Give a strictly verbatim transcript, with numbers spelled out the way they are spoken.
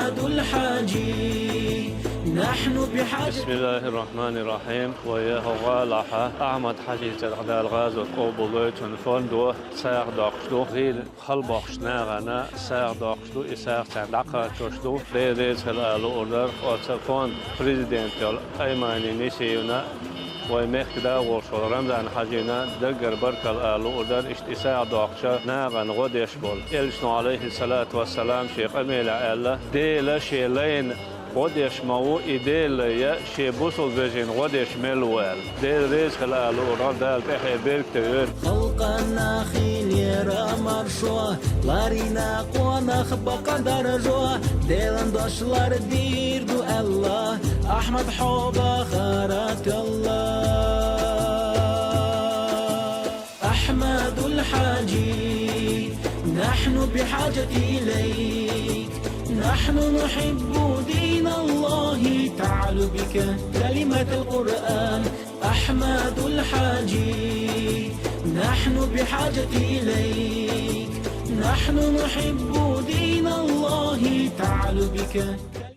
الحاجي، نحن بحاجة. بسم الله الرحمن الرحيم. Вай хӀокху гӀалахь Ахьмад-Хьаьжин цӀарах Дала гӀазот къобалдойла, цуьнан фондо сагӀа доккхуш ду. Гийла хала бохучу нахана сагӀа доккхуш ду, и сагӀа царна дӀакхачош ду. Дела реза хила ала луур дара оцу фондан президент йолу Аймани Нисиевна, вай мехкан да волуш волу Рамзан-Хьаьжина даггара баркалла ала луур дара, иштта и сагӀа доккхучу нахана гӀо деш болу. Элчано, Ӏалайхиссалату вассалам, шен къамелехь аьлла: «Дела шен лайна гӀо деш ма ву, и Делан лай шен бусалба вежаршна гӀо деш мел ву», – аьлла. Дела реза хила ала луур дара, Дала тӀаьхье беркате йойла. Халкъана хилира маршо, ларйина къонах бакъ даржо, Делан дош лардийр ду аьлла, Ахьмад, хьо бахара тоьлла. أحمد الحاجي، نحن بحاجة إليك، نحن نحب دين الله تعلو بك كلمة القرآن. أحمد الحاجي، نحن بحاجة إليك، نحن نحب دين الله تعلو بك.